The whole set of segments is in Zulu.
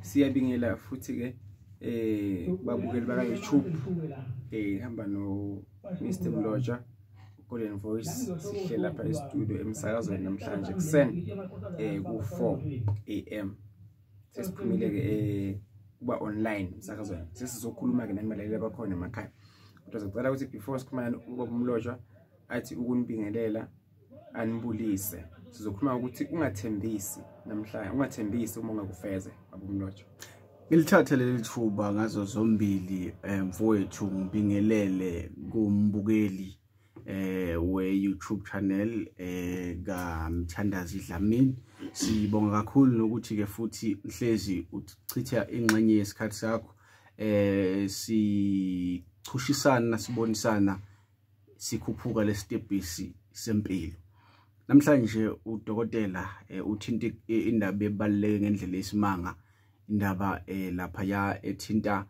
Siyabingela futhi ke babukeli baka YouTube, hamba no Mr Mlotshwa, Golden Voice. Sihle lapha e-studio emsakazweni namhlanje kuseni ku 4 am. Sesiphumile ke kuba online emsakazweni, sesizokhuluma ke nani balaleli abakhona emakhaya. Kodwa sicela ukuthi before sikhuluma nani, ubaba Mlotshwa athi ukunibingelela, anibulise. Sizokhuluma ukuthi ungathembisi namhlanje, ungathembisi uma ungakufeze, baba Mlotshwa. Ngilithathe leli thuba ngazo zombili, mfowethu, ngibingelele kumbukeli we YouTube channel kaMthandazi Dlamini. Sibonga kakhulu nokuthi ke futhi mhlezi uchitha ingxenye yesikhathi sakho sichushisana, sibonisana, sikhuphuka lesitebhisi sempilo. Namhlanje udokotela uthinta indaba ebaluleke ngendlela esimanga, indaba lapha ya ethinta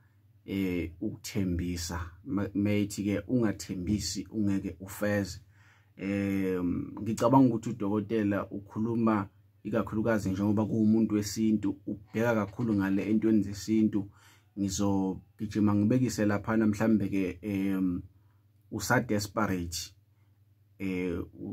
ukuthembisa. Mayithi ke ungathembisi ungeke ufeze. Ngicabanga ukuthi udokotela ukhuluma ikakhulukazi njengoba kuwumuntu wesintu, ubheka kakhulu ngale entweni zesintu. Ngizogijima ngibekise lapha mhlambe ke usa desperate,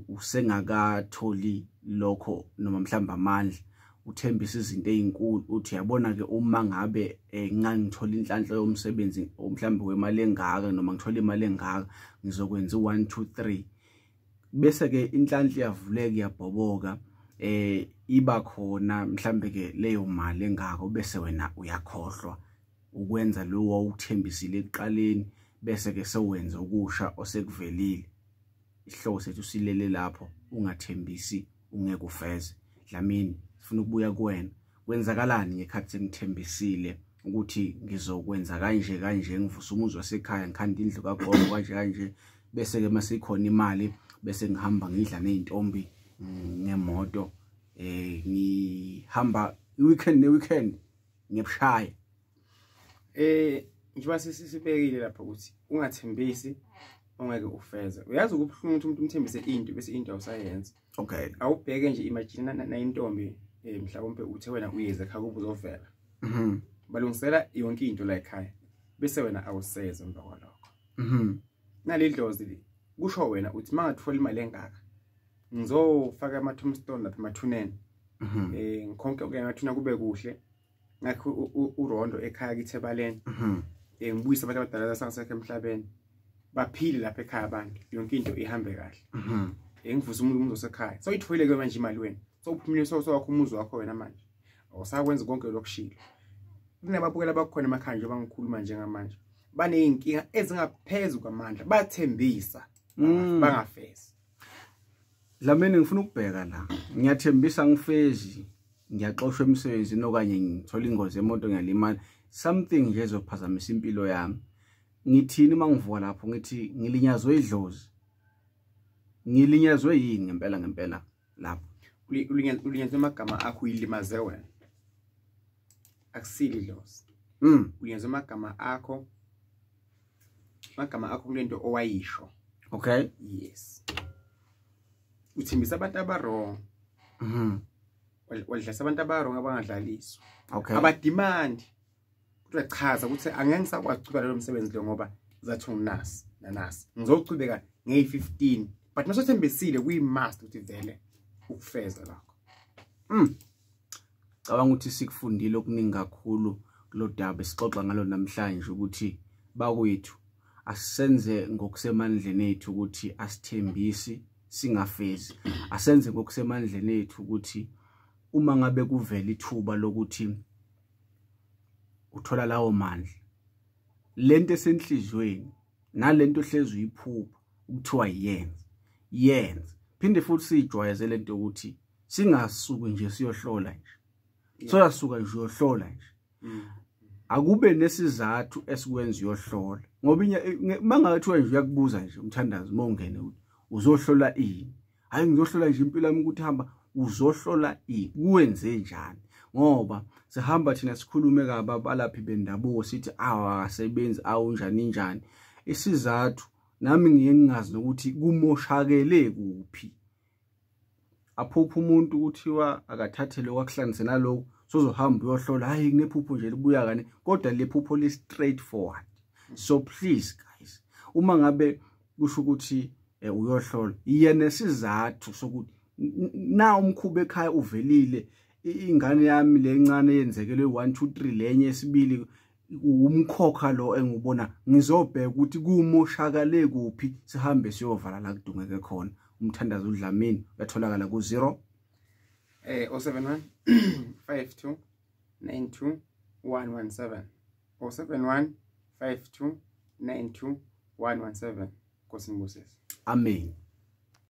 usengakatholi lokho noma mhlamba amandla, uthembisa izinto ezinkulu, uthi yabona ke uma ngabe ngangithola inhlanhla yomsebenzi mhlawumbe wemali engaka noma ngithola imali engaka ngizokwenza u1 2 3, bese ke inhlanhla iyavuleka, iyabhoboka, iba khona mhlambe ke leyo mali engako, bese wena uyakhohlwa ukwenza lo wawuthembisile ekuqaleni, bese ke sewenza okusha osekuvelile. Isihloko sethu silele lapho, ungathembisi ungeke ufeze. Dlamini, sifuna ukubuya kuwena, kwenzakalani ngekhathi sengithembisile ukuthi ngizokwenza kanje kanje, ngivusa umuzi wasekhaya, ngikhanda indlu kagogo kanje kanje, bese ke masikhona imali bese ngihamba ngidla nezintombi ngemoto, ngihamba i-weekend ne-weekend ngiyabushaya? Njengoba sesibekile lapha ukuthi ungathembisi ongeke ufeze, uyazi ukubuhlungu ukuthi umuntu umthembise into bese into awusayenza. Awubheke nje, imagine na intombi, mhlawumbe uthe wena uyeze ekhaya kuba uzovela, balungisela yonke into la ekhaya, bese wena awuseze emva kwalokho. Naleli dlozi kusho wena uthi mangathola imali engaka ngizofaka ama tombstone lapha emathuneni, ngikhonke ke emathuna kube kuhle, ngakho urondo ekhaya kithi ebaleni, ngibuyise abantu abadala asangasekho emhlabeni baphile lapha ekhaya, abantu yonke into ihambe kahle, ngivuse umuntu osekhaya. Sewuyitholile ke manje imali wena, sewuphumile, sewakho umuzi wakho wena, manje awusakwenza konke lokushilo. Kunababukela abakhona emakhaya njengoba ngikhuluma njengamanje, baney'nkinga ezingaphezu kwamandla, bathembisa bangafezi. Dlamini, ngifuna ukubheka la. Ngiyathembisa ngifezi, ngiyaxoshwa emsebenzini okanye ngithola ingozi yemoto, ngiyalimala, something nje ezophazamisa impilo yami. Ngithini uma ngivuka lapho? Ngithi ngilinyazwe idlozi? Ngilinyazwe yini ngempela ngempela lapho? Ulinyazwe amagama akho, uyilimaze wena, akusili idlozi. Ulinyazwe amagama akho, amagama akho kulento owayisho. Yes, uthembisa abantu aba-wrong. Wadlalisa abantu aba-wrong, abangadlaliswa, abadimandi. Kodwa chaza ukuthi angeke ngisakwazi ukuchubeka lo msebenzi lo ngoba zathi nginasi nanasi, ngizochubeka ngeyi-15, but masothembisile kuyi-must ukuthi vele ukufeza lokho. Cabanga ukuthi sikufundile okuningi kakhulu kulo daba esixoxa ngalo namhlanje, ukuthi bakwethu asisenze ngokusemandleni ethu ukuthi asithembisi singafezi. Asenze ngokusemandleni ethu ukuthi uma ngabe kuvela ithuba lokuthi uthola lawo mandla, lento esenhlizweni nalento ohlezi uyiphupha ukuthiwa yenze, yenze. Phinde futhi siyijwayeze lento yokuthi singasuki nje siyohlola nje, soyasuka nje uyohlola nje. Akube nesizathu esikwenza uyohlola, ngoba mangathiwa nje uyakubuza nje umthandazo uma ungene ukuthi uzohlola ini, hayi ngizohlola nje impilo yami ukuthi hamba uzohlola ini, kuwenze njani? Ngoba sihamba thina sikhulume kabi abalaphi bendabuko, sithi awu akasebenzi, awunjani njani. Isizathu nami ngiye ngingazi nokuthi kumoshakele kuphi. Aphupha umuntu kuthiwa akathathe lokho akuhlanganise nalokhu. Sozohamba uyohlola, hayi kunephupho nje libuya kani, kodwa le phupho li straight forward. So please guys, uma ngabe kusho ukuthi uyohlola, yena nesizathu sokuthi na umkhuba ekhaya uvelile, ingane yami lencane yenzekelwe 1 2 3 lenye esibili umkhokha lo engubona, ngizobheka ukuthi kumoshakale kuphi, sihambe siyovala la kudungeke khona. Umthandazo uDlamini uyatholakala ku 0 071 52 92 117 071 52 92 117. Nkosi nibusise. Amen.